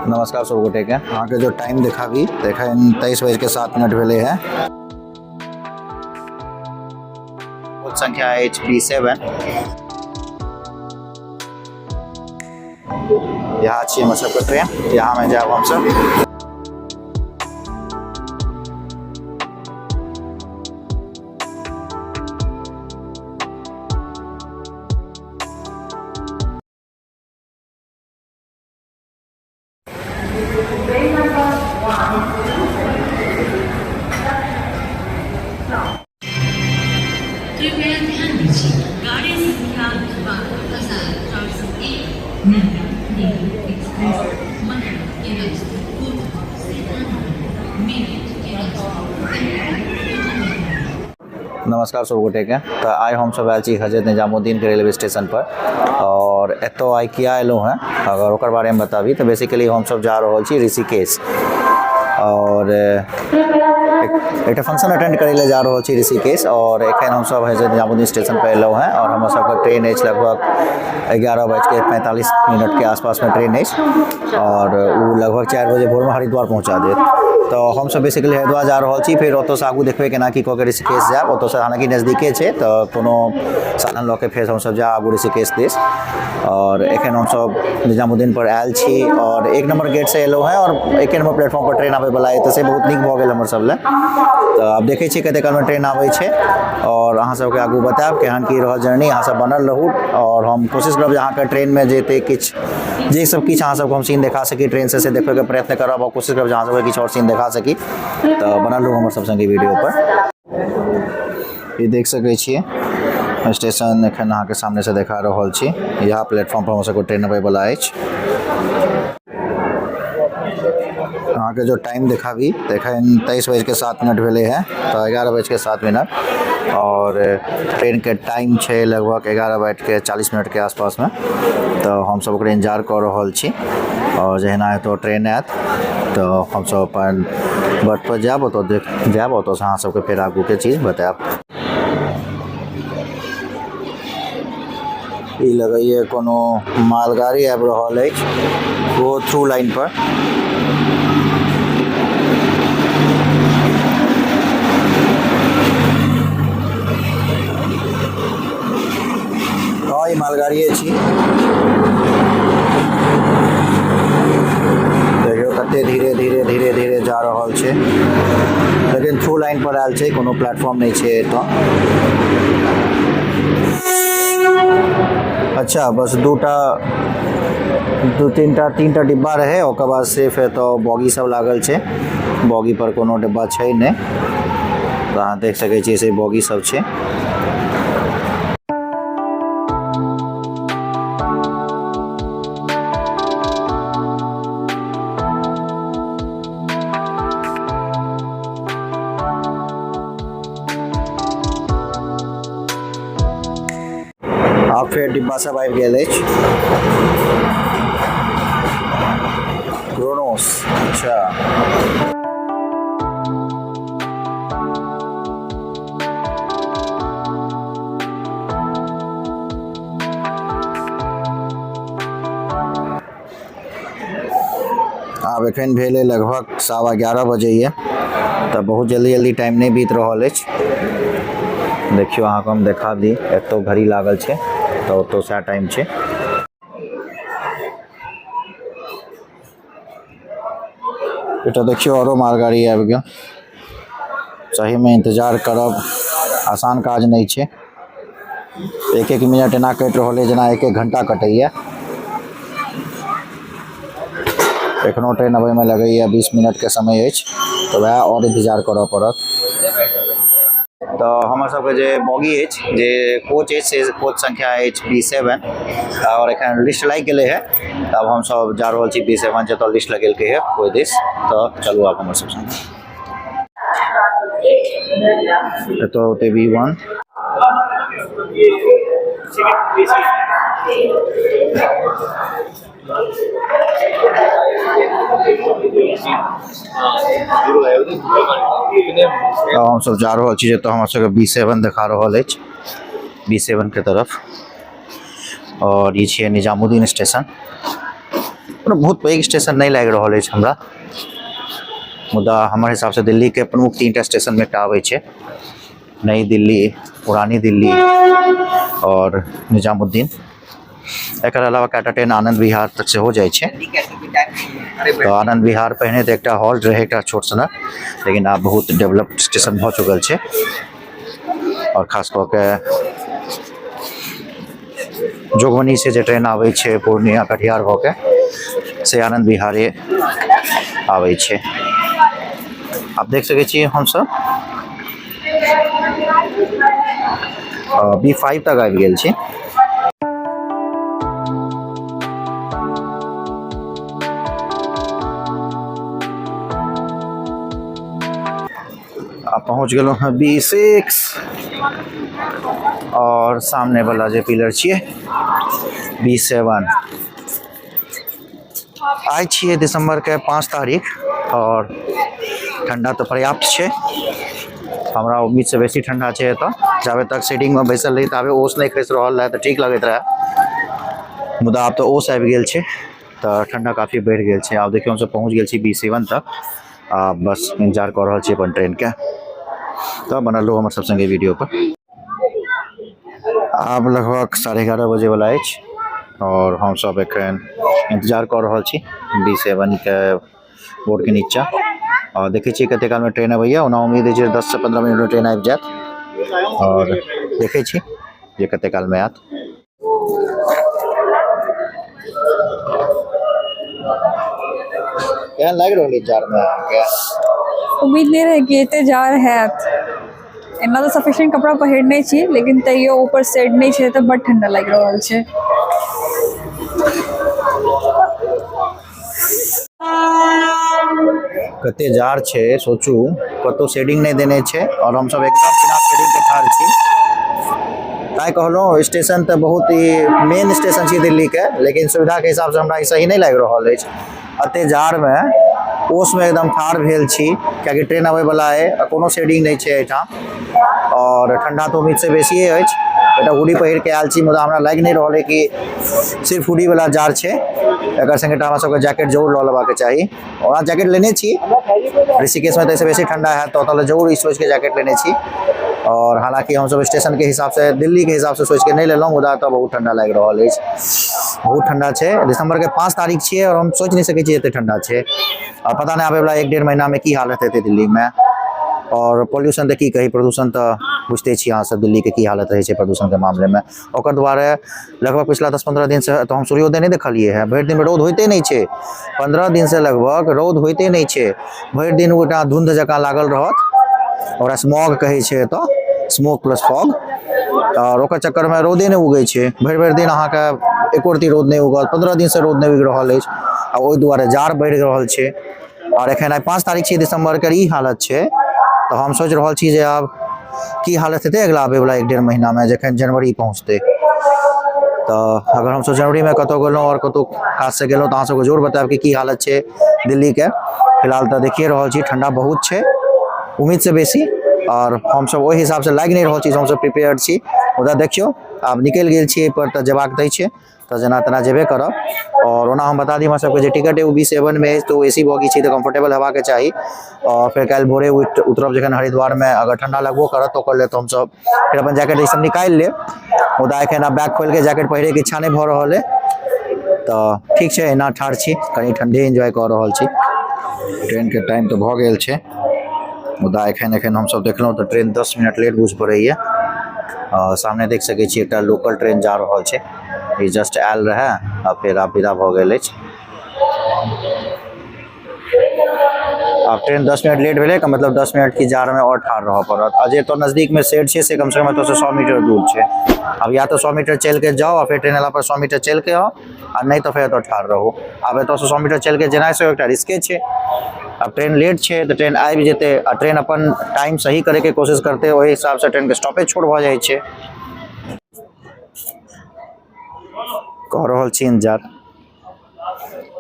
नमस्कार सब गोटे के। अहाँके जो टाइम देखाबी तऽ एखन 23:07 भेलै है। कोच संख्या अछि B7। यहाँ छी हमर सबके ट्रेन, यहाँ में जायब हमसब। कृपया ध्यान दीजिए, गाड़ी संख्या 12,401 दिल्ली एक्सप्रेस मथुरा के रास्ते कोटा सीतामढ़ी मेरठ के रास्ते नमस्कार सब गोटे के। तो आइ हम सब आयल छी हजरत निजामुद्दीन के रेलवे स्टेशन पर और एतऽ आइ किया एलहुँ हेँ अगर ओकर बारेमे बताबी तऽ बेसिकली हम सब जा रहल छी ऋषिकेश और एकटा फंक्शन अटेंड करै लए जा रहल छी ऋषिकेश। और एखन हम सब हजरत निजामुद्दीन स्टेशन पर एलहुँ हेँ और हमर सबके ट्रेन अछि लगभग 11:45 के आसपासमे ट्रेन अछि और ओ लगभग 4 बजे भोरमे हरिद्वार पहुँचा देत। तऽ हमसब बेसिकली हरिद्वार जा रहल छी, फेर ओतऽसँ आगू देखबै केना की कऽ के ऋषिकेश जायब। ओतऽसँ हालाँकि नजदीके छै तऽ कोनो साधन लऽ के फेर हमसब जायब आगू ऋषिकेश दिस। और एखन हमसब निजामुद्दीन पर आयल छी और 1 नंबर गेटसँ एलहुँ हेँ और 1 नंबर प्लेटफॉर्म पर ट्रेन आबैवला अइ तऽ से बहुत नीक भऽ गेल हमर सब लए। तऽ आब देखै छियै कते कालमे ट्रेन आबै छै और अहाँ सबके आगू बतायब केहन की रहल जर्नी। अहाँ सब बनल रहू और हम कोशिश करब जे अहाँके ट्रेनमे जेतै किछु जे सब किछु अहाँ सबके हम सीन देखा सकी ट्रेन से देखैके प्रयत्न करब और कोशिश करब जे अहाँ सबके किछु आओर सीन देखा सकी। तऽ बनल रहू हमर सब संगे वीडियो पर। ई देख सकै छियै स्टेशन एखन अहाँके सामने से देखा रहल छी। यहाँ प्लेटफॉर्म पर हमर सबके ट्रेन अबै वाला अछि। अहाँके जो टाइम देखाबी तऽ एखन 23:07 भेलै है तऽ 11:07 और ट्रेन के टाइम छै लगभग 11:40 के आसपासमे। तऽ हमसब ओकरे इंतजार कऽ रहल छी और जहिना एतऽ ट्रेन आयत तऽ हमसब अपन बर्थ पर जायब, ओतऽ देख जायब, ओतऽसँ अहाँ सबके फेर आगूके चीज बतायब। ई लगैए कोनो मालगाड़ी आबि रहल अछि, ओहो थ्रू लाइन पर। हँ, ई मालगाड़िए छी। देखियौ कते धीरे धीरे धीरे धीरे जा रहल छै, लेकिन थ्रू लाइन पर आयल छै, कोनो प्लेटफॉर्म नहि छै एतऽ। अच्छा, बस दूटा दू तीनटा तीनटा डिब्बा रहै, ओकर बाद सिर्फ एतऽ बॉगी सब लागल छै। बॉगी पर कोनो डिब्बा छै नहि, तऽ अहाँ देख सकै छियै से बॉगी सब छै। आब फेर डिब्बा सब आबि गेल अछि। क्रोनोस, अच्छा। आब एखन भेलै लगभग 11:15 बजैए, तऽ बहुत जल्दी जल्दी टाइम नहि बीत रहल अछि। देखियौ अहाँके हम देखा दी, एतौ घड़ी लागल छै तऽ ओतौ सएह टाइम छै। एतऽ देखियौ आरो मालगाड़ी आबि गेल। सहीमे इंतजार करब आसान काज नहि छै। एक एक मिनट एना कटि रहल अइ जेना एक एक घंटा कटैए। एखनो ट्रेन अबैमे लगैए 20 मिनटके समय अछि, तऽ वएह आओर इंतजार करऽ पड़त। तऽ हमर सबके जे बॉगी अछि, जे कोच अछि, से कोच संख्या अछि B7 और एखन लिस्ट लागि गेलै है। तऽ आब हमसब जा रहल छी B7 जतऽ लिस्ट लगेलकै है ओहि दिस। तऽ चलू आब हमर सब संगे। एतऽ होतै B1। तऽ हमसब जा रहल छी जतऽ हमर सबके B7 देखा रहल अछि, B7 के तरफ। और ई छियै निजामुद्दीन स्टेशन। कोनो बहुत पैघ स्टेशन नहि लागि रहल अछि हमरा, मुदा हमर हिसाबसँ दिल्लीके प्रमुख 3टा स्टेशनमे एकटा आबै छै, नई दिल्ली, पुरानी दिल्ली आओर निजामुद्दीन। एकर अलावा कएटा ट्रेन आनंद विहार तक सेहो जाइ छै। तऽ आनंद विहार पहिने तऽ एकटा हॉल्ट रहै, एकटा छोट सनक, लेकिन आब बहुत डेवलप्ड स्टेशन भऽ चुकल छै। आओर खास कऽ के जोगबनी से जे ट्रेन आबै छै पूर्णिया कटिहार भऽ के, से आनंद विहारे आबै छै। आब देख सकै छियै हमसब B5 तक आबि गेल छी। आ पहुँच गेलहुँ हँ B6 और सामने वाला जे पिलर छियै B7। आइ छियै दिसंबर के 5 तारीख और ठंडा तऽ पर्याप्त छै, हमरा उम्मीद से बेसी ठंडा छै एतऽ। जाबे तक सीटिंग में बैसल रही ताबे ओस नहि खसि रहल रहै तऽ ठीक लगैत रहै, मुदा आब तऽ ओस आबि गेल छै तऽ ठंडा काफी बढ़ि गेल छै। आब देखियौ हमसब पहुँच गेल छी B7 तक, आ बस इंतजार कऽ रहल छी अपन ट्रेन के। तऽ बनल रहू हमर सब संगे वीडियो पर। आब लगभग 11:30 बजे वाला अछि और हमसब एखन इंतजार कऽ रहल छी B7 के बोर्ड के नीचा। और देखै छियै कते काल में ट्रेन अबैया, ओना उम्मीद अछि जे 10 से 15 मिनट में ट्रेन आबि जायत और देखै छी जे कते काल में आयत। केहन लागि रहल अछि जाड़मे अहाँके? उम्मीद नहि रहै कि एते जाड़ हैत। एना तऽ सफिशिएंट कपड़ा पहिरने छी, लेकिन तैयो ऊपर सेड नहि छै तऽ बड ठंडा लागि रहल छै। कते जाड़ छै सोचू, कतौ शेडिंग नहि देने छै और हमसब एकदम बिना शेडिंग के ठाढ़ छी। ताहि कहलहुँ स्टेशन तऽ बहुत ही मेन स्टेशन छी दिल्ली के, लेकिन सुविधा के हिसाब से हमरा ई सही नहि लागि रहल अछि। एते जाड़ में ओस में एकदम ठाढ़ भेल छी, कियाकि ट्रेन अबै वाला है आ कोनो शेडिंग नहि छै एहिठाम और ठंडा तऽ उम्मीद से बेसिए अछि। एकटा हुडी पहिर के आयल छी, मुदा हमरा लागि नहि रहल है कि सिर्फ हुडी वाला जाड़ छै, एकर संगे हमरा सबके जैकेट जरूर लऽ लेबाक चाही। ओना जैकेट लेने छी, ऋषिकेश में तऽ एहिसँ बेसी ठंडा हैत तऽ ओतऽ जरूर ई सोचि के जैकेट लेने छी। और हालांकि हमसब स्टेशन के हिसाब से दिल्ली के हिसाब से सोचि के नहि लेलहुँ, मुदा एतऽ बहुत ठंडा लागि रहल अछि, बहुत ठंडा छै। दिसंबर के 5 तारीख छियै और हम सोचि नहि सकै छी एते ठंडा छै। आ पता नहि आबै वाला 1-1.5 महीना में की हालत हेतै दिल्ली में। और पॉल्यूशन तऽ की कही, प्रदूषण तऽ बुझिते छी अहाँ सब दिल्ली के की हालत रहै छै प्रदूषण के मामले में। ओकर दुआरे लगभग पिछला 10-15 दिन से तऽ हम सूर्योदय नहि देखलियै हँ, भरि दिन रौद होइते नहि छै। 15 दिन से लगभग रौद होइते नहि छै, भरि दिन ओ एकटा धुंध जकाँ लागल रहत, ओकरा स्मॉग कहै छै एतऽ, स्मोक प्लस फॉग। आओर ओकर चक्करमे रौदे नहि उगै छै, भरि भरि दिन अहाँके एको रत्ती रौद नहि उगत। 15 दिन से रौद नहि उगि रहल अछि आ ओहि दुआरे जाड़ बढ़ि रहल छै। आओर एखन आइ 5 तारीख छियै दिसम्बरके, ई हालत छै तऽ हम सोचि रहल छी जे आब की हालत हेतै अगिला आबैवला 1-1.5 महीनामे जखन जनवरी पहुँचतै। तऽ अगर हमसब जनवरीमे कतहु गेलहुँ आओर कतहु काजसँ गेलहुँ तऽ अहाँ सबके जरूर बतायब कि की हालत छै दिल्लीके। फिलहाल तऽ देखिए रहल छी ठंडा बहुत छै, उम्मीदसँ बेसी, आओर हमसब ओहि हिसाबसँ लागि नहि रहल छी जे हमसब प्रिपेयर छी। मुदा देखियौ आब निकलि गेल छी एहिपर तऽ जेबाक तऽ छै, तऽ जेना तेना जेबे करब। और ओना हम बता दी हमरा सबके जे टिकट है ओ B7 में अछि, तऽ ओ ए सी बोगी छै तऽ कम्फर्टेबल हेबाक चाही। और फेर काल्हि भोरे उठि उतरब जखन हरिद्वार में, अगर ठंडा लगबो करत तऽ ओकर लेल तऽ हमसब फेर अपन जैकेट ई सब निकालि लेब। मुदा एखन आब बैग खोलि के जैकेट पहिरे के इच्छा नहि भऽ रहल अइ, तऽ ठीक छै एना ठाढ़ छी, कनि ठंडे एन्जॉय कऽ रहल छी। ट्रेन के टाइम तऽ भऽ गेल छै, मुदा एखन एखन हमसब देखलहुँ तऽ ट्रेन 10 मिनट लेट बुझि पड़ैया। सामने देख सकै छी एकटा लोकल ट्रेन जा रहल छै, ई जस्ट आयल रहै आ फेर आब विदा भऽ गेल अछि। आब ट्रेन 10 मिनट लेट भेलै के मतलब 10 मिनट की जाड़मे आओर ठाढ़ रहऽ पड़त। आ जे एतऽ नजदीकमे शेड छै से कमसँ कम एतऽसँ 100 मीटर दूर छै। आब या तऽ 100 मीटर चलि के जाउ आ फेर ट्रेन एला पर 100 मीटर चलि के आउ, आ नहि तऽ फेर एतऽ ठाढ़ रहू। आब एतऽसँ 100 मीटर चलि के जेनाइ सेहो एकटा रिस्के छै। आब ट्रेन लेट छै तऽ ट्रेन आबि जेतै आ ट्रेन अपन टाइम सही करैके कोशिश करतै, ओहि हिसाबसँ ट्रेनके स्टॉपेज छोट भऽ जाइ छै। कऽ रहल छी इंतजार,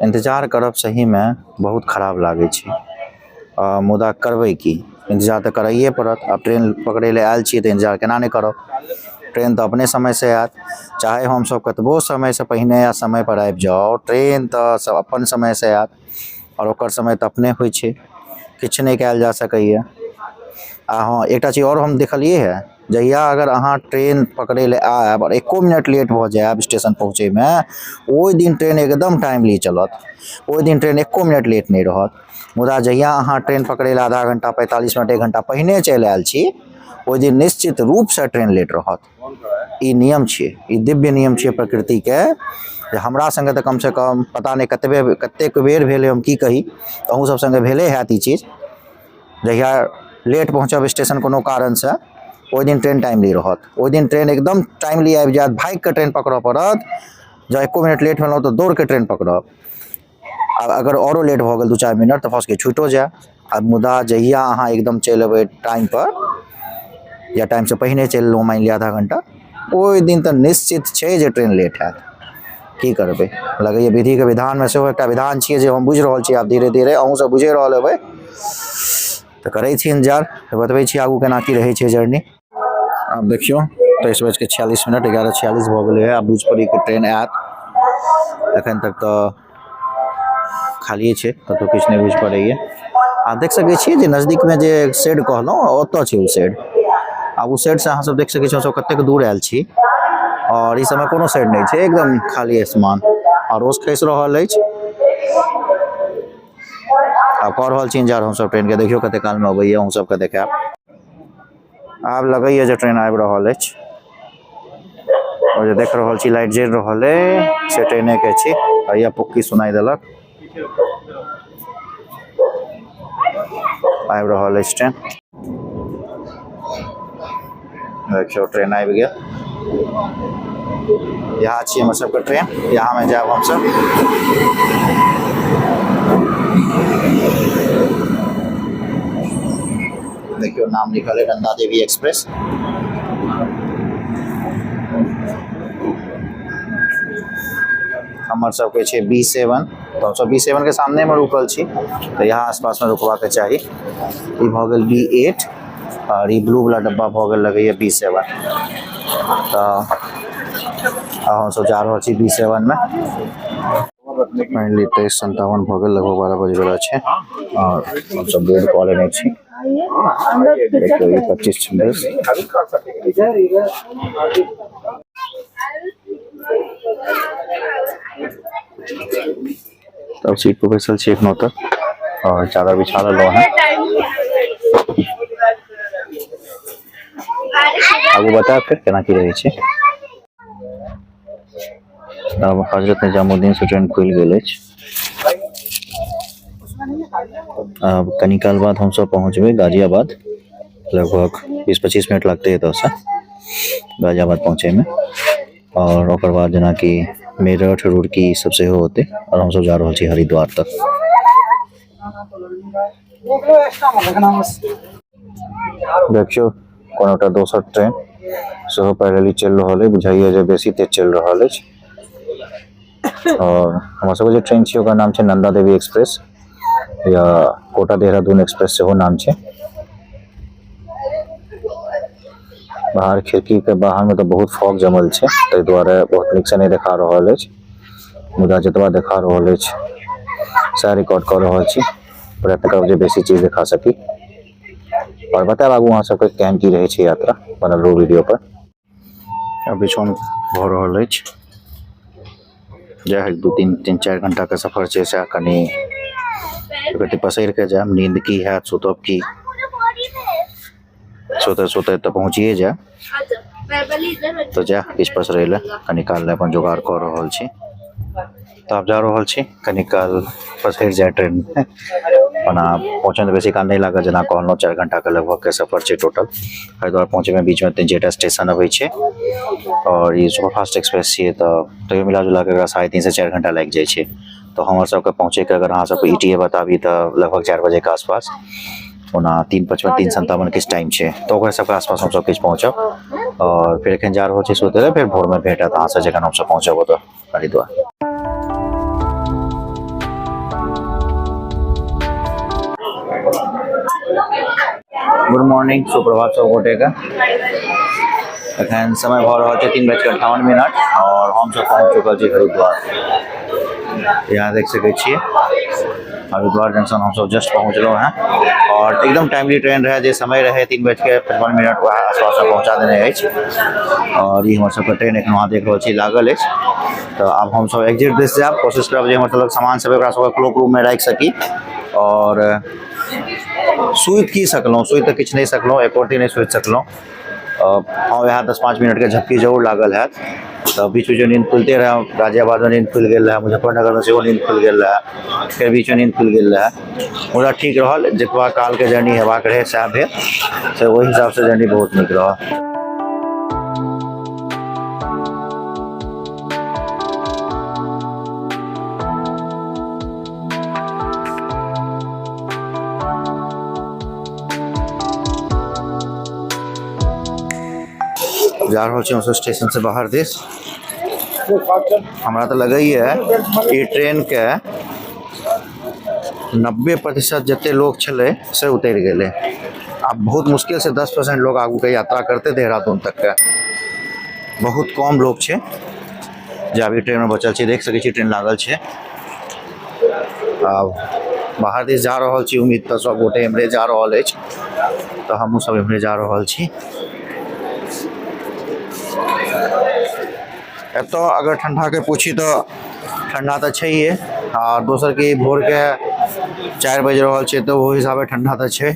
इंतजार करब सहीमे बहुत खराब लागै छै, मुदा करबै की, इंतजार तऽ करैए पड़त। आब ट्रेन पकड़ै लए आयल छी तऽ इंतजार केना नहि करब। ट्रेन तऽ अपने समयसँ आयत। चाहे हमसभ कतबो समयसँ पहिने या समयपर आबि जाउ, ट्रेन तऽ सब अपन समयसँ आयत आओर ओकर समय तऽ अपने होइ छै, किछु नहि कयल जा सकैए। आ हँ, एकटा चीज आओर हम देखलियै हे, जहिया अगर अहाँ ट्रेन पकड़ै लए आयब आओर एको मिनट लेट भऽ जायब स्टेशन पहुँचैमे, ओहि दिन ट्रेन एकदम टाइमली चलत, ओहि दिन ट्रेन एको मिनट लेट नहि रहत। मुदा जहिया अहाँ ट्रेन पकड़ै लए आधा घंटा, 45 मिनट, 1 घंटा पहिने चलि आयल छी, ओहि दिन निश्चित रूपसँ ट्रेन लेट रहत। ई नियम छियै, ई दिव्य नियम छियै प्रकृतिके, जे हमरा सङ्गे तऽ कमसँ कम पता नहि कतबे कतेक बेर भेलै, हम की कही, अहूँ सब सङ्गे भेले हैत ई चीज। जहिया लेट पहुँचब स्टेशन कोनो कारणसँ, ओहि दिन ट्रेन टाइमली रहत, ओहि दिन ट्रेन एकदम टाइमली आबि जायत, भागिके ट्रेन पकड़ऽ पड़त। जँ एको मिनट लेट भेलहुँ तऽ दौड़के ट्रेन पकड़ब, आ अगर औरो लेट भऽ गेल 2-4 मिनट तऽ भऽ सकैए छुटिओ जाय। आ मुदा जहिया अहाँ एकदम चलि अयबै टाइमपर या टाइमसँ पहिने चलि एलहुँ, मानि लिअ आधा घण्टा, ओहि दिन तऽ निश्चित छै जे ट्रेन लेट हैत। की करबै, लगैए विधिके विधानमे सेहो एकटा विधान छियै जे हम बुझि रहल छी आब धीरे धीरे, अहूँ सब बुझि रहल हेबै। तऽ करै छी इन्तजार, बतबै छी आगू केना की रहै छै जर्नी। आब देखियौ 23:46, 11:46 भऽ गेलै। आब बुझि पड़ैए ट्रेन आयत, एखन तक तऽ खालिए छै, कतहु किछु नहि बुझि पड़ैए। आ देख सकै छियै जे नजदीकमे जे शेड कहलहुँ, ओतऽ छै ओ शेड। आब ओ शेडसँ अहाँ सब देख सकै छी हमसब कतेक दूर आयल छी, आओर ई सबमे कोनो शेड नहि छै, एकदम खाली आसमान आओर ओस खसि रहल अछि। आब कऽ रहल छी इंतजार हमसब ट्रेनके, देखियौ कतेक कालमे अबैए, अहूँ सबके देखायब। आब लगैए जे ट्रेन आबि रहल अछि, आओर जे देख रहल छी लाइट जरि रहल अइ से ट्रेनेके छी। हैया पुक्की सुनाइ देलक, आबि रहल अछि ट्रेन। देखियौ ट्रेन आबि गेल। यहाँ छी हमर सबके ट्रेन, यहाँ में जायब हमसब। देखियौ नाम लिखल है नंदा देवी एक्सप्रेस। हमर सबके छै B7, तऽ हमसब B7 के सामने में रुकल छी, तऽ यहाँ आसपास में रुकबाक चाही। ई भऽ गेल B8 आओर ई ब्लू वाला डब्बा भऽ गेल लगैया B7। तऽ हमसब जा रहल छी B7 में। फाइनली 23:57 भऽ गेल, लगभग 12 बजे वाला छै, आओर हमसब बोर्ड कऽ लेने छी। देखियौ ई 25-26। तब सीट पर बैसल छी एखनो तक, और चादर बिछा लेलहुँ हँ। आगू बतायब फेर केना की रहै छै। आब हजरत निजामुद्दीन से ट्रेन खुलि गेल अछि। आब कनी काल बाद हमसब पहुँचबै गाजियाबाद, लगभग 20-25 मिनट लगतै एतऽसँ गाजियाबाद पहुँचैमे। और ओकर बाद जेनाकि मेरठ, रुड़की सब सेहो होतै, और हमसब जा रहल छी हरिद्वार तक। देखियौ कोनो एकटा दोसर ट्रेन सेहो पैरेलली चलि रहल अइ, बुझाइए जे बेसी तेज चलि रहल अछि। और हमर सबके जे ट्रेन छै ओकर नाम छै नंदा देवी एक्सप्रेस या कोटा देहरादून एक्सप्रेस सेहो नाम छै। बाहर खिड़की के बाहर में तऽ बहुत फॉग जमल छै, ताहि दुआरे बहुत नीक से नहि देखा रहल अछि, मुदा जतबा देखा रहल अछि सएह रिकॉर्ड कऽ रहल छी। प्रयत्न करब जे बेसी चीज देखा सकी और बतायब आगू अहाँ सबके केहन की रहै छै यात्रा। बनल रहू वीडियो पर। अब बिछौन भऽ रहल अछि, जाय 2 3 3 4 घंटा के सफर छै, सएह कनि पसरि के जायब, नींद की हैत, सुतब की, सुतैत सुतैत तऽ पहुँचिए जायब। तऽ जाय किछु पसरै लए, कनि काल लए अपन जोगाड़ कऽ रहल छी। तऽ आब जा रहल छी, कनि काल पसरि जाय ट्रेनमे। ओना पहुँचैमे बेसी काल नहि लागत, जेना कहलहुँ 4 घंटाके लगभगके सफर छै टोटल। हरिद्वार पहुँचैमे बीचमे 3-4 स्टेशन अबै छै, और ई सुपरफास्ट एक्सप्रेस छियै, तऽ तैयो मिला जुला कऽ एकरा 3.5 से 4 घंटा लागि जाइ छै। तऽ हमर सबके पहुँचैके अगर अहाँ सबके ETA बताबी तऽ लगभग 4 बजेके आसपास, ओना 3:55 3:57 किछु टाइम छै, तऽ ओकरा सबके आसपास हमसब किछु पहुँचब। और फेर एखन जा रहल छी सुतै लए, फेर भोरमे भेटत अहाँसँ जखन हमसब पहुँचब ओतऽ हरिद्वार। गुड मॉर्निंग, सुप्रभात सब गोटे के। एखन समय भऽ रहल छै 3:58 आओर हमसब पहुँच चुकल छी हरिद्वार। यहाँ देख सकै छियै हरिद्वार जंक्शन हमसब जस्ट पहुँचलहुँ हेँ आओर एकदम टाइमली ट्रेन रहै, जे समय रहै 3:55 वएह आसपासमे पहुँचा देने अछि। आओर ई हमर सबके ट्रेन एखन अहाँ देख रहल छी लागल अछि। तऽ आब हमसब एग्जिट दिस जायब, कोशिश करब जे हमर सबक सामान सब ओकरा सबके क्लोक रूममे राखि सकी। आओर सुति की सकलहुँ, सुति तऽ किछु नहि सकलहुँ, एको रत्ती नहि सुति सकलहुँ। हँ, वएह 10-5 मिनटके झपकी जरूर लागल हैत। तऽ बीच बीचमे नींद खुलिते रहए, गाजियाबादमे नींद खुलि गेल रहए, मुजफ्फरनगरमे सेहो नींद खुलि गेल रहए, फेर बीचमे नींद खुलि गेल रहए। मुदा ठीक रहल, जतबा कालके जर्नी हेबाक रहै सएह भेल, से ओहि हिसाबसँ जर्नी बहुत नीक रहल। जा रहल छी हमसब स्टेशन से बाहर दिस। हमरा तऽ लगैए ई ट्रेनके 90% जते लोग छलै से उतरि गेलै। आब बहुत मुश्किल से 10% लोग आगूके यात्रा करतै देहरादून तकके। बहुत कम लोग छै जे अभी ट्रेनमे बचल छै। देख सकै छी ट्रेन लागल छै। आब बाहर दिस जा रहल छी। उम्मीद तऽ सब गोटे एम्हरे जा रहल अछि, तऽ हमहूँ सब एम्हरे जा रहल छी। एतऽ अगर ठंडाके पूछी तऽ ठंडा तऽ छैहे, आ दोसर की भोरके 4 बाजि रहल छै, तऽ ओहि हिसाबे ठंडा तऽ छै।